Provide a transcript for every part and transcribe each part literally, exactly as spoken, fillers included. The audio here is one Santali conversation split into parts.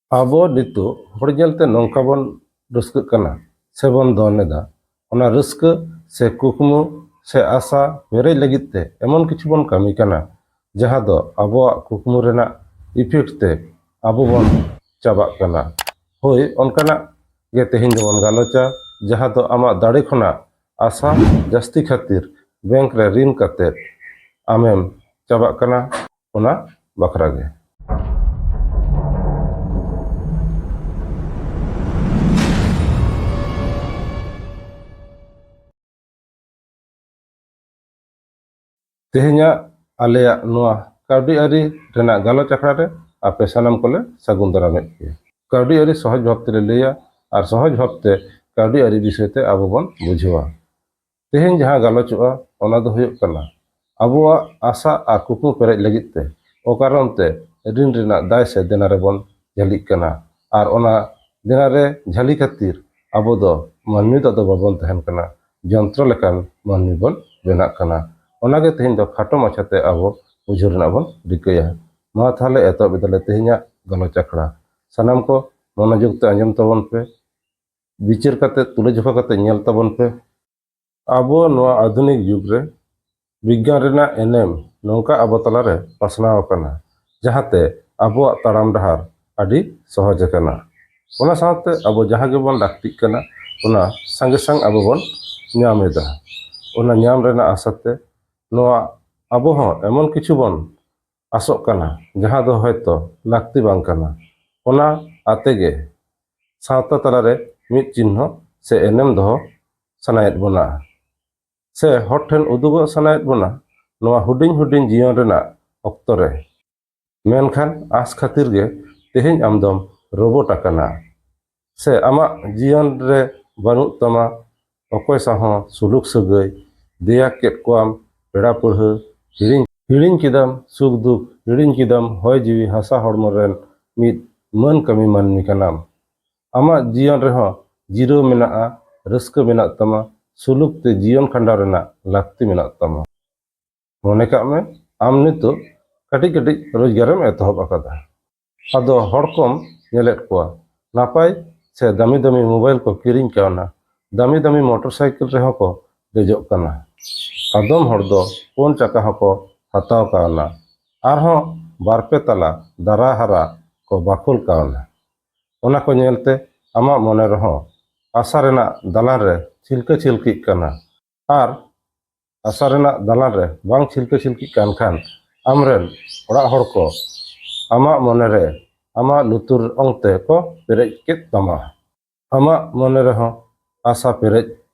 ᱟᱵᱚ ᱱᱤᱛᱚᱜ ᱦᱚᱲ ᱧᱮᱞᱛᱮ ᱱᱚᱝᱠᱟ ᱵᱚᱱ ᱨᱟᱹᱥᱠᱟᱹᱜ ᱠᱟᱱᱟ ᱥᱮ ᱵᱚᱱ ᱫᱚᱱ ᱮᱫᱟ, ᱚᱱᱟ ᱨᱟᱹᱥᱠᱟᱹ ᱥᱮ ᱠᱩᱠᱢᱩ ᱥᱮ ᱟᱥᱟ ᱯᱮᱨᱮᱡ ᱞᱟᱹᱜᱤᱫ ᱛᱮ ᱮᱢᱚᱱ ᱠᱤᱪᱷᱩ ᱵᱚᱱ ᱠᱟᱹᱢᱤ ᱠᱟᱱᱟ, ᱡᱟᱦᱟᱸ ᱫᱚ ᱟᱵᱚᱣᱟᱜ ᱠᱩᱠᱢᱩ ᱨᱮᱱᱟᱜ effect ᱛᱮ ᱟᱵᱚ ᱵᱚᱱ ᱪᱟᱵᱟᱜ ᱠᱟᱱᱟ᱾ ᱦᱳᱭ, ᱚᱱᱠᱟᱱᱟᱜ ᱜᱮ ᱛᱮᱦᱮᱧ ᱫᱚᱵᱚᱱ ᱜᱟᱞᱚᱪᱟ, ᱡᱟᱦᱟᱸ ᱫᱚ ᱟᱢᱟᱜ ᱫᱟᱲᱮ ᱠᱷᱚᱱᱟᱜ ᱟᱥᱟ ᱡᱟᱹᱥᱛᱤ ᱠᱷᱟᱹᱛᱤᱨ ᱵᱮᱝᱠ ᱨᱮ ᱨᱤᱱ ᱠᱟᱛᱮ ᱟᱢᱮᱢ ᱪᱟᱵᱟᱜ ᱠᱟᱱᱟ, ᱚᱱᱟ ᱵᱟᱠᱷᱨᱟ ᱜᱮ᱾ ᱛᱮᱦᱮᱧᱟᱜ ᱟᱞᱮᱭᱟᱜ ᱱᱚᱣᱟ ᱠᱟᱹᱣᱰᱤ ᱟᱹᱨᱤ ᱨᱮᱱᱟᱜ ᱜᱟᱞᱚᱪ ᱟᱠᱷᱲᱟ ᱨᱮ ᱟᱯᱮ ᱥᱟᱱᱟᱢ ᱠᱚᱞᱮ ᱥᱟᱹᱜᱩᱱ ᱫᱟᱨᱟᱢᱮᱫ ᱯᱮᱭᱟ᱾ ᱠᱟᱹᱣᱰᱤ ᱟᱹᱨᱤ ᱥᱚᱦᱚᱡ ᱵᱷᱟᱵ ᱛᱮᱞᱮ ᱞᱟᱹᱭᱟ ᱟᱨ ᱥᱚᱦᱚᱡ ᱵᱷᱟᱵ ᱛᱮ ᱠᱟᱹᱣᱰᱤ ᱟᱹᱨᱤ ᱵᱤᱥᱚᱭ ᱛᱮ ᱟᱵᱚ ᱵᱚᱱ ᱵᱩᱡᱷᱟᱹᱣᱟ᱾ ᱛᱮᱦᱮᱧ ᱡᱟᱦᱟᱸ ᱜᱟᱞᱚᱪᱚᱜᱼᱟ, ᱚᱱᱟ ᱫᱚ ᱦᱩᱭᱩᱜ ᱠᱟᱱᱟ ᱟᱵᱚᱣᱟᱜ ᱟᱥᱟ ᱟᱨ ᱠᱩᱠᱢᱩ ᱯᱮᱨᱮᱡ ᱞᱟᱹᱜᱤᱫ ᱛᱮ ᱚᱠᱟᱨᱚᱱ ᱛᱮ ᱨᱤᱱ ᱨᱮᱱᱟᱜ ᱫᱟᱭ ᱥᱮ ᱫᱮᱱᱟ ᱨᱮᱵᱚᱱ ᱡᱷᱟᱹᱞᱤᱜ ᱠᱟᱱᱟ᱾ ᱟᱨ ᱚᱱᱟ ᱫᱮᱱᱟ ᱨᱮ ᱡᱷᱟᱹᱞᱤ ᱠᱷᱟᱹᱛᱤᱨ ᱟᱵᱚ ᱫᱚ ᱢᱟᱹᱱᱢᱤ ᱫᱚ ᱟᱫᱚ ᱵᱟᱵᱚᱱ ᱛᱟᱦᱮᱱ ᱠᱟᱱᱟ, ᱡᱚᱱᱛᱨᱚ ᱞᱮᱠᱟᱱ ᱢᱟᱹᱱᱢᱤ ᱵᱚᱱ ᱵᱮᱱᱟᱜ ᱠᱟᱱᱟ᱾ ᱚᱱᱟᱜᱮ ᱛᱮᱦᱮᱧ ᱫᱚ ᱠᱷᱟᱴᱚ ᱢᱟᱪᱷᱟᱛᱮ ᱟᱵᱚ ᱵᱩᱡᱷᱟᱹᱣ ᱨᱮᱱᱟᱜ ᱵᱚᱱ ᱨᱤᱠᱟᱹᱭᱟ᱾ ᱢᱟ ᱛᱟᱦᱞᱮ ᱮᱛᱚᱦᱚᱵ ᱮᱫᱟᱞᱮ ᱛᱮᱦᱮᱧᱟᱜ ᱜᱟᱞᱚᱪ ᱟᱠᱷᱲᱟ᱾ ᱥᱟᱱᱟᱢ ᱠᱚ ᱢᱚᱱᱚᱡᱳᱜᱽ ᱛᱮ ᱟᱸᱡᱚᱢ ᱛᱟᱵᱚᱱ ᱯᱮ, ᱵᱤᱪᱟᱹᱨ ᱠᱟᱛᱮ ᱛᱩᱞᱟᱹᱡᱚᱠᱷᱟ ᱠᱟᱛᱮ ᱧᱮᱞ ᱛᱟᱵᱚᱱ ᱯᱮ᱾ ᱟᱵᱚ ᱱᱚᱣᱟ ᱟᱫᱷᱩᱱᱤᱠ ᱡᱩᱜᱽ ᱨᱮ ᱵᱤᱜᱽᱜᱟᱱ ᱨᱮᱱᱟᱜ ᱮᱱᱮᱢ ᱱᱚᱝᱠᱟ ᱟᱵᱚ ᱛᱟᱞᱟᱨᱮ ᱯᱟᱥᱱᱟᱣ ᱟᱠᱟᱱᱟ, ᱡᱟᱦᱟᱸᱛᱮ ᱟᱵᱚᱣᱟᱜ ᱛᱟᱲᱟᱢ ᱰᱟᱦᱟᱨ ᱟᱹᱰᱤ ᱥᱚᱦᱚᱡ ᱟᱠᱟᱱᱟ᱾ ᱚᱱᱟ ᱥᱟᱶᱛᱮ ᱟᱵᱚ ᱡᱟᱦᱟᱸ ᱜᱮᱵᱚᱱ ᱞᱟᱹᱠᱛᱤᱜ ᱠᱟᱱᱟ, ᱚᱱᱟ ᱥᱟᱸᱜᱮ ᱥᱟᱝ ᱟᱵᱚ ᱵᱚᱱ ᱧᱟᱢ ᱮᱫᱟ᱾ ᱚᱱᱟ ᱧᱟᱢ ᱨᱮᱱᱟᱜ ᱟᱥᱟᱛᱮ ᱱᱚᱣᱟ ᱟᱵᱚ ᱦᱚᱸ ᱮᱢᱚᱱ ᱠᱤᱪᱷᱩ ᱵᱚᱱ ᱟᱥᱚᱜ ᱠᱟᱱᱟ, ᱡᱟᱦᱟᱸ ᱫᱚ ᱦᱚᱭᱛᱚ ᱞᱟᱹᱠᱛᱤ ᱵᱟᱝ ᱠᱟᱱᱟ᱾ ᱚᱱᱟ ᱟᱛᱮ ᱜᱮ ᱥᱟᱶᱛᱟ ᱛᱟᱞᱟᱨᱮ ᱢᱤᱫ ᱪᱤᱱᱦᱚ ᱥᱮ ᱮᱱᱮᱢ ᱫᱚᱦᱚ ᱥᱟᱱᱟᱭᱮᱫ ᱵᱚᱱᱟ ᱥᱮ ᱦᱚᱲ ᱴᱷᱮᱱ ᱩᱫᱩᱜᱚᱜ ᱥᱟᱱᱟᱭᱮᱫ ᱵᱚᱱᱟ ᱱᱚᱣᱟ ᱦᱩᱰᱤᱧ ᱦᱩᱰᱤᱧ ᱡᱤᱭᱚᱱ ᱨᱮᱱᱟᱜ ᱚᱠᱛᱚ ᱨᱮ᱾ ᱢᱮᱱᱠᱷᱟᱱ ᱟᱸᱥ ᱠᱷᱟᱹᱛᱤᱨ ᱜᱮ ᱛᱮᱦᱮᱧ ᱟᱢ ᱫᱚᱢ ᱨᱳᱵᱳᱴ ᱟᱠᱟᱱᱟ ᱥᱮ ᱟᱢᱟᱜ ᱡᱤᱭᱚᱱ ᱨᱮ ᱵᱟᱹᱱᱩᱜ ᱛᱟᱢᱟ ᱚᱠᱚᱭ ᱥᱟᱶ ᱦᱚᱸ ᱥᱩᱞᱩᱠ ᱥᱟᱹᱜᱟᱹᱭ᱾ ᱫᱮᱭᱟ ᱠᱮᱫ ᱠᱚᱣᱟᱢ ᱯᱮᱲᱟ ᱯᱟᱹᱲᱦᱟᱹ, ᱦᱤᱲᱤᱧ, ᱦᱤᱲᱤᱧ ᱠᱮᱫᱟᱢ ᱥᱩᱠ ᱫᱩᱠ, ᱦᱤᱲᱤᱧ ᱠᱮᱫᱟᱢ ᱦᱚᱭ ᱡᱤᱣᱤ ᱦᱟᱥᱟ ᱦᱚᱲᱢᱚ ᱨᱮᱱ ᱢᱤᱫ ᱢᱟᱹᱱ ᱠᱟᱹᱢᱤ ᱢᱟᱹᱱᱢᱤ ᱠᱟᱱᱟᱢ᱾ ᱟᱢᱟᱜ ᱡᱤᱭᱚᱱ ᱨᱮᱦᱚᱸ ᱡᱤᱨᱟᱹᱣ ᱢᱮᱱᱟᱜᱼᱟ, ᱨᱟᱹᱥᱠᱟᱹ ᱢᱮᱱᱟᱜ ᱛᱟᱢᱟ, ᱥᱩᱞᱩᱠ ᱛᱮ ᱡᱤᱭᱚᱱ ᱠᱷᱟᱸᱰᱟᱣ ᱨᱮᱱᱟᱜ ᱞᱟᱹᱠᱛᱤ ᱢᱮᱱᱟᱜ ᱛᱟᱢᱟ᱾ ᱢᱚᱱᱮ ᱠᱟᱜ ᱢᱮ, ᱟᱢ ᱱᱤᱛᱚᱜ ᱠᱟᱹᱴᱤᱡ ᱠᱟᱹᱴᱤᱡ ᱨᱳᱡᱽᱜᱟᱨᱮᱢ ᱮᱛᱚᱦᱚᱵ ᱟᱠᱟᱫᱟ᱾ ᱟᱫᱚ ᱦᱚᱲ ᱠᱚᱢ ᱧᱮᱞᱮᱫ ᱠᱚᱣᱟ ᱱᱟᱯᱟᱭ ᱥᱮ ᱫᱟᱹᱢᱤ ᱫᱟᱹᱢᱤ ᱢᱳᱵᱟᱭᱤᱞ ᱠᱚ ᱠᱤᱨᱤᱧ ᱠᱟᱣᱱᱟ, ᱫᱟᱹᱢᱤ ᱫᱟᱹᱢᱤ ᱢᱚᱴᱚᱨ ᱥᱟᱭᱠᱮᱞ ᱨᱮᱦᱚᱸ ᱠᱚ ᱫᱮᱡᱚᱜ ᱠᱟᱱᱟ᱾ ᱟᱫᱚᱢ ᱦᱚᱲ ᱫᱚ ᱯᱩᱱ ᱪᱟᱠᱟ ᱦᱚᱸᱠᱚ ᱦᱟᱛᱟᱣ ᱠᱟᱣᱱᱟ, ᱟᱨᱦᱚᱸ ᱵᱟᱨᱯᱮ ᱛᱟᱞᱟ ᱫᱟᱨᱟ ᱦᱟᱨᱟ ᱠᱚ ᱵᱟᱠᱷᱳᱞ ᱠᱟᱣᱱᱟ᱾ ᱚᱱᱟ ᱠᱚ ᱧᱮᱞᱛᱮ ᱟᱢᱟᱜ ᱢᱚᱱᱮ ᱨᱮᱦᱚᱸ ᱟᱥᱟ ᱨᱮᱱᱟᱜ ᱫᱟᱞᱟᱱ ᱨᱮ ᱪᱷᱤᱞᱠᱟᱹ ᱪᱷᱤᱞᱠᱤᱜ ᱠᱟᱱᱟ᱾ ᱟᱨ ᱟᱥᱟ ᱨᱮᱱᱟᱜ ᱫᱟᱞᱟᱱ ᱨᱮ ᱵᱟᱝ ᱪᱷᱤᱞᱠᱟᱹ ᱪᱷᱤᱞᱠᱤᱜ ᱠᱟᱱ ᱠᱷᱟᱱ, ᱟᱢᱨᱮᱱ ᱚᱲᱟᱜ ᱦᱚᱲ ᱠᱚ ᱟᱢᱟᱜ ᱢᱚᱱᱮ ᱨᱮ ᱟᱢᱟᱜ ᱞᱩᱛᱩᱨ ᱚᱝ ᱛᱮ ᱠᱚ ᱯᱮᱨᱮᱡ ᱠᱮᱫ ᱛᱟᱢᱟ᱾ ᱟᱢᱟᱜ ᱢᱚᱱᱮ ᱨᱮᱦᱚᱸ ᱟᱥᱟ ᱯᱮᱨᱮᱡ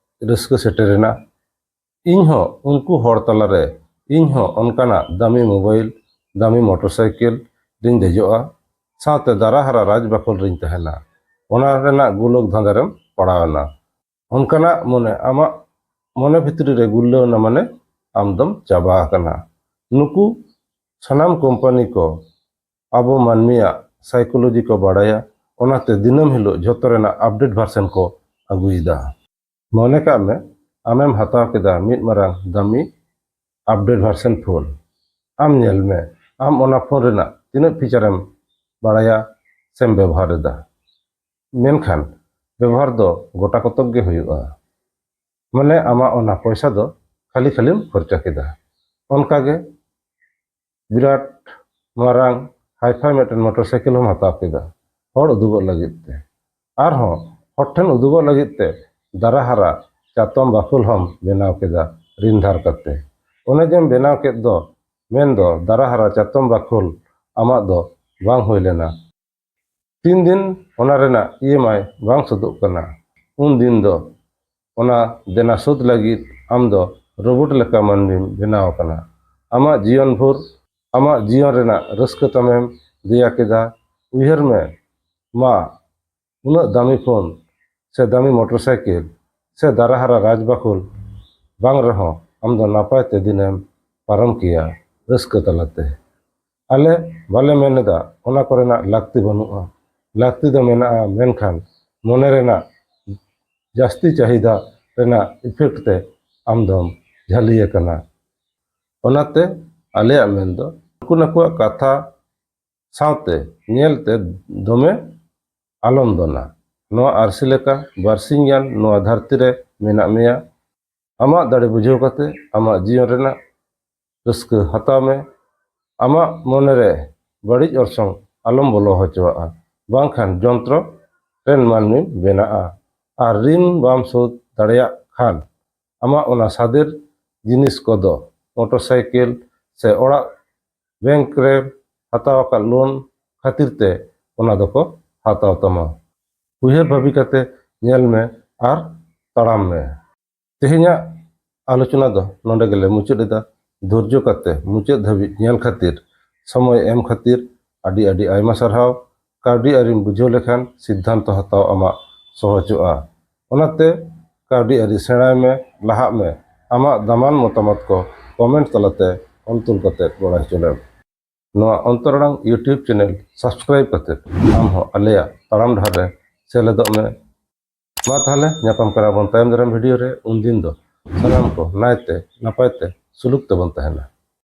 ᱨᱟᱹᱥᱠᱟᱹ ᱥᱮᱴᱮᱨᱮᱱᱟ᱾ ᱤᱧ ᱦᱚᱸ ᱩᱱᱠᱩ ᱦᱚᱲ ᱛᱟᱞᱟᱨᱮ ᱤᱧ ᱦᱚᱸ ᱚᱱᱠᱟᱱᱟᱜ ᱫᱟᱹᱢᱤ ᱢᱳᱵᱟᱭᱤᱞ, ᱫᱟᱹᱢᱤ ᱢᱚᱴᱚᱨ ᱥᱟᱭᱠᱮᱞ ᱨᱤᱧ ᱫᱮᱡᱚᱜᱼᱟ, ᱥᱟᱶᱛᱮ ᱫᱟᱨᱟ ᱦᱟᱨᱟ ᱨᱟᱡᱽ ᱵᱟᱠᱷᱳᱞ ᱨᱤᱧ ᱛᱟᱦᱮᱱᱟ᱾ ᱚᱱᱟ ᱨᱮᱱᱟᱜ ᱜᱩᱞᱳᱠ ᱫᱷᱟᱸᱫᱟ ᱨᱮᱢ ᱯᱟᱲᱟᱣ ᱮᱱᱟ᱾ ᱚᱱᱠᱟᱱᱟᱜ ᱢᱚᱱᱮ ᱟᱢᱟᱜ ᱢᱚᱱᱮ ᱵᱷᱤᱛᱨᱤ ᱨᱮ ᱜᱩᱨᱞᱟᱹᱣ ᱮᱱᱟ, ᱢᱟᱱᱮ ᱟᱢ ᱫᱚᱢ ᱪᱟᱵᱟ ᱟᱠᱟᱱᱟ᱾ ᱱᱩᱠᱩ ᱥᱟᱱᱟᱢ ᱠᱳᱢᱯᱟᱱᱤ ᱠᱚ ᱟᱵᱚ ᱢᱟᱹᱱᱢᱤᱭᱟᱜ ᱥᱟᱭᱠᱳᱞᱚᱡᱤ ᱠᱚ ᱵᱟᱲᱟᱭᱟ, ᱚᱱᱟᱛᱮ ᱫᱤᱱᱟᱹᱢ ᱦᱤᱞᱳᱜ ᱡᱷᱚᱛᱚ ᱨᱮᱱᱟᱜ ᱟᱯᱰᱮᱴ ᱵᱷᱟᱨᱥᱮᱱ ᱠᱚ ᱟᱹᱜᱩᱭᱮᱫᱟ᱾ ᱢᱚᱱᱮ ᱠᱟᱜ ᱢᱮ, ᱟᱢᱮᱢ ᱦᱟᱛᱟᱣ ᱠᱮᱫᱟ ᱢᱤᱫ ᱢᱟᱨᱟᱝ ᱫᱟᱹᱢᱤ ᱟᱯᱰᱮᱴ ᱵᱷᱟᱨᱥᱮᱱ ᱯᱷᱳᱱ᱾ ᱟᱢ ᱧᱮᱞ ᱢᱮ, ᱟᱢ ᱚᱱᱟ ᱯᱷᱳᱱ ᱨᱮᱱᱟᱜ ᱛᱤᱱᱟᱹᱜ ᱯᱷᱤᱪᱟᱨᱮᱢ ᱵᱟᱲᱟᱭᱟ ᱥᱮᱢ ᱵᱮᱵᱚᱦᱟᱨ ᱮᱫᱟ, ᱢᱮᱱᱠᱷᱟᱱ ᱵᱮᱵᱚᱦᱟᱨ ᱫᱚ ᱜᱚᱴᱟ ᱠᱚᱛᱚᱠ ᱜᱮ ᱦᱩᱭᱩᱜᱼᱟ᱾ ᱢᱟᱱᱮ ᱟᱢᱟᱜ ᱚᱱᱟ ᱯᱚᱭᱥᱟ ᱫᱚ ᱠᱷᱟᱹᱞᱤ ᱠᱷᱟᱹᱞᱤᱢ ᱠᱷᱚᱨᱪᱟ ᱠᱮᱫᱟ᱾ ᱚᱱᱠᱟᱜᱮ ᱵᱤᱨᱟᱴ ᱢᱟᱨᱟᱝ ᱦᱟᱭᱯᱷᱟᱭ ᱢᱤᱫᱴᱮᱱ ᱢᱚᱴᱚᱨ ᱥᱟᱭᱠᱮᱞ ᱦᱚᱸᱢ ᱦᱟᱛᱟᱣ ᱠᱮᱫᱟ, ᱦᱚᱲ ᱩᱫᱩᱜᱚᱜ ᱞᱟᱹᱜᱤᱫ ᱛᱮ᱾ ᱟᱨᱦᱚᱸ ᱦᱚᱲ ᱴᱷᱮᱱ ᱩᱫᱩᱜᱚᱜ ᱞᱟᱹᱜᱤᱫ ᱛᱮ ᱫᱟᱨᱟ ᱦᱟᱨᱟ ᱪᱟᱛᱚᱢ ᱵᱟᱠᱷᱳᱞ ᱦᱚᱸᱢ ᱵᱮᱱᱟᱣ ᱠᱮᱫᱟ ᱨᱤᱱ ᱫᱷᱟᱨ ᱠᱟᱛᱮ᱾ ᱚᱱᱮ ᱡᱮᱢ ᱵᱮᱱᱟᱣ ᱠᱮᱫ ᱫᱚ, ᱢᱮᱱᱫᱚ ᱫᱟᱨᱟ ᱦᱟᱨᱟ ᱪᱟᱛᱚᱢ ᱵᱟᱠᱷᱳᱞ ᱟᱢᱟᱜ ᱫᱚ ᱵᱟᱝ ᱦᱩᱭ ᱞᱮᱱᱟ᱾ ᱛᱤᱱ ᱫᱤᱱ ᱚᱱᱟ ᱨᱮᱱᱟᱜ ᱤ ᱮᱢ ᱟᱭ ᱵᱟᱝ ᱥᱳᱫᱷᱚᱜ ᱠᱟᱱᱟ, ᱩᱱ ᱫᱤᱱ ᱫᱚ ᱚᱱᱟ ᱫᱮᱱᱟ ᱥᱳᱫᱷ ᱞᱟᱹᱜᱤᱫ ᱟᱢ ᱫᱚ ᱨᱳᱵᱳᱴ ᱞᱮᱠᱟ ᱢᱟᱹᱱᱢᱤᱢ ᱵᱮᱱᱟᱣ ᱟᱠᱟᱱᱟ᱾ ᱟᱢᱟᱜ ᱡᱤᱭᱚᱱ ᱵᱷᱳᱨ ᱟᱢᱟᱜ ᱡᱤᱭᱚᱱ ᱨᱮᱱᱟᱜ ᱨᱟᱹᱥᱠᱟᱹ ᱛᱟᱢᱮᱢ ᱫᱮᱭᱟ ᱠᱮᱫᱟ᱾ ᱩᱭᱦᱟᱹᱨ ᱢᱮ, ᱢᱟ, ᱩᱱᱟᱹᱜ ᱫᱟᱹᱢᱤ ᱯᱷᱳᱱ ᱥᱮ ᱫᱟᱹᱢᱤ ᱢᱚᱴᱚᱨ ᱥᱟᱭᱠᱮᱞ ᱥᱮ ᱫᱟᱨᱟ ᱦᱟᱨᱟ ᱨᱟᱡᱽ ᱵᱟᱠᱷᱳᱞ ᱵᱟᱝ ᱨᱮᱦᱚᱸ, ᱟᱢ ᱫᱚ ᱱᱟᱯᱟᱭ ᱛᱮ ᱫᱤᱱᱮᱢ ᱯᱟᱨᱚᱢ ᱠᱮᱭᱟ ᱨᱟᱹᱥᱠᱟᱹ ᱛᱟᱞᱟᱛᱮ᱾ ᱟᱞᱮ ᱵᱟᱞᱮ ᱢᱮᱱ ᱮᱫᱟ ᱚᱱᱟ ᱠᱚᱨᱮᱱᱟᱜ ᱞᱟᱹᱠᱛᱤ ᱵᱟᱹᱱᱩᱜᱼᱟ, ᱞᱟᱹᱠᱛᱤ ᱫᱚ ᱢᱮᱱᱟᱜᱼᱟ, ᱢᱮᱱᱠᱷᱟᱱ ᱢᱚᱱᱮ ᱨᱮᱱᱟᱜ ᱡᱟᱹᱥᱛᱤ ᱪᱟᱹᱦᱤᱫᱟ ᱨᱮᱱᱟᱜ ᱤᱯᱷᱮᱠᱴ ᱛᱮ ᱟᱢ ᱫᱚᱢ ᱡᱷᱟᱹᱞᱤ ᱟᱠᱟᱱᱟ᱾ ᱚᱱᱟᱛᱮ ᱟᱞᱮᱭᱟᱜ ᱢᱮᱱ ᱫᱚ ᱱᱩᱠᱩ ᱱᱟᱠᱩᱣᱟᱜ ᱠᱟᱛᱷᱟ ᱥᱟᱶᱛᱮ ᱧᱮᱞᱛᱮ ᱫᱚᱢᱮ ᱟᱞᱚᱢ ᱫᱚᱱᱟ᱾ ᱱᱚᱣᱟ ᱟᱹᱨᱥᱤ ᱞᱮᱠᱟ ᱵᱟᱨᱥᱤᱧ ᱜᱟᱱ ᱱᱚᱣᱟ ᱫᱷᱟᱹᱨᱛᱤ ᱨᱮ ᱢᱮᱱᱟᱜ ᱢᱮᱭᱟ᱾ ᱟᱢᱟᱜ ᱫᱟᱲᱮ ᱵᱩᱡᱷᱟᱹᱣ ᱠᱟᱛᱮ ᱟᱢᱟᱜ ᱡᱤᱭᱚᱱ ᱨᱮᱱᱟᱜ ᱨᱟᱹᱥᱠᱟᱹ ᱦᱟᱛᱟᱣ ᱢᱮ᱾ ᱟᱢᱟᱜ ᱢᱚᱱᱮ ᱨᱮ ᱵᱟᱹᱲᱤᱡ ᱚᱨᱥᱚᱝ ᱟᱞᱚᱢ ᱵᱚᱞᱚ ᱦᱚᱪᱚᱣᱟᱜᱼᱟ, ᱵᱟᱝᱠᱷᱟᱱ ᱡᱚᱱᱛᱨᱚ ᱨᱮᱱ ᱢᱟᱹᱱᱢᱤᱢ ᱵᱮᱱᱟᱜᱼᱟ᱾ ᱟᱨ ᱨᱤᱱ ᱵᱟᱢ ᱥᱳᱫᱷ ᱫᱟᱲᱮᱭᱟᱜ ᱠᱷᱟᱱ, ᱟᱢᱟᱜ ᱚᱱᱟ ᱥᱟᱫᱮᱨ ᱡᱤᱱᱤᱥ ᱠᱚᱫᱚ, ᱢᱚᱴᱚᱨ ᱥᱟᱭᱠᱮᱞ ᱥᱮ ᱚᱲᱟᱜ, ᱵᱮᱝᱠ ᱨᱮ ᱦᱟᱛᱟᱣ ᱟᱠᱟᱫ ᱞᱳᱱ ᱠᱷᱟᱹᱛᱤᱨ ᱛᱮ ᱚᱱᱟ ᱫᱚᱠᱚ ᱦᱟᱛᱟᱣ ᱛᱟᱢᱟ᱾ ᱩᱭᱦᱟᱹᱨ ᱵᱷᱟᱹᱵᱤ ᱠᱟᱛᱮ ᱧᱮᱞ ᱢᱮ ᱟᱨ ᱛᱟᱲᱟᱢ ᱢᱮ᱾ ᱛᱮᱦᱮᱧᱟᱜ ᱟᱞᱳᱪᱚᱱᱟ ᱫᱚ ᱱᱚᱰᱮ ᱜᱮᱞᱮ ᱢᱩᱪᱟᱹᱫ ᱮᱫᱟ᱾ ᱫᱷᱳᱨᱡᱚ ᱠᱟᱛᱮ ᱢᱩᱪᱟᱹᱫ ᱫᱷᱟᱹᱵᱤᱡ ᱧᱮᱞ ᱠᱷᱟᱹᱛᱤᱨ, ᱥᱚᱢᱚᱭ ᱮᱢ ᱠᱷᱟᱹᱛᱤᱨ ᱟᱹᱰᱤ ᱟᱹᱰᱤ ᱟᱭᱢᱟ ᱥᱟᱨᱦᱟᱣ᱾ ᱠᱟᱹᱣᱰᱤ ᱟᱹᱨᱤᱢ ᱵᱩᱡᱷᱟᱹᱣ ᱞᱮᱠᱷᱟᱱ ᱥᱤᱫᱽᱫᱷᱟᱱᱛᱚ ᱦᱟᱛᱟᱣ ᱟᱢᱟᱜ ᱥᱚᱦᱚᱡᱚᱜᱼᱟ᱾ ᱚᱱᱟᱛᱮ ᱠᱟᱹᱣᱰᱤ ᱟᱹᱨᱤ ᱥᱮᱬᱟᱭ ᱢᱮ, ᱞᱟᱦᱟᱜ ᱢᱮ᱾ ᱟᱢᱟᱜ ᱫᱟᱢᱟᱱ ᱢᱚᱛᱟᱢᱚᱛ ᱠᱚ ᱠᱚᱢᱮᱱᱴ ᱛᱟᱞᱟᱛᱮ ᱚᱞ ᱛᱚᱞ ᱠᱟᱛᱮ ᱵᱟᱲᱟᱭ ᱦᱚᱪᱚ ᱞᱮᱢ᱾ ᱱᱚᱣᱟ ᱚᱱᱛᱚᱨᱟᱲᱟᱝ YouTube ᱪᱮᱱᱮᱞ ᱥᱟᱵᱥᱠᱨᱟᱭᱤᱵ ᱠᱟᱛᱮ ᱟᱢ ᱦᱚᱸ ᱟᱞᱮᱭᱟᱜ ᱛᱟᱲᱟᱢ ᱰᱟᱦᱟᱨ ᱨᱮ ᱥᱮᱞᱮᱫᱚᱜ ᱢᱮ᱾ ᱢᱟ ᱛᱟᱦᱞᱮ ᱧᱟᱯᱟᱢ ᱠᱟᱱᱟ ᱵᱚᱱ ᱛᱟᱭᱚᱢ ᱫᱟᱨᱟᱢ ᱵᱷᱤᱰᱤᱭᱳ ᱨᱮ᱾ ᱩᱱᱫᱤᱱ ᱫᱚ ᱥᱟᱱᱟᱢ ᱠᱚ ᱱᱟᱭᱛᱮ ᱱᱟᱯᱟᱭ ᱛᱮ ᱥᱩᱞᱩᱠ ᱛᱮᱵᱚᱱ ᱛᱟᱦᱮᱱᱟ᱾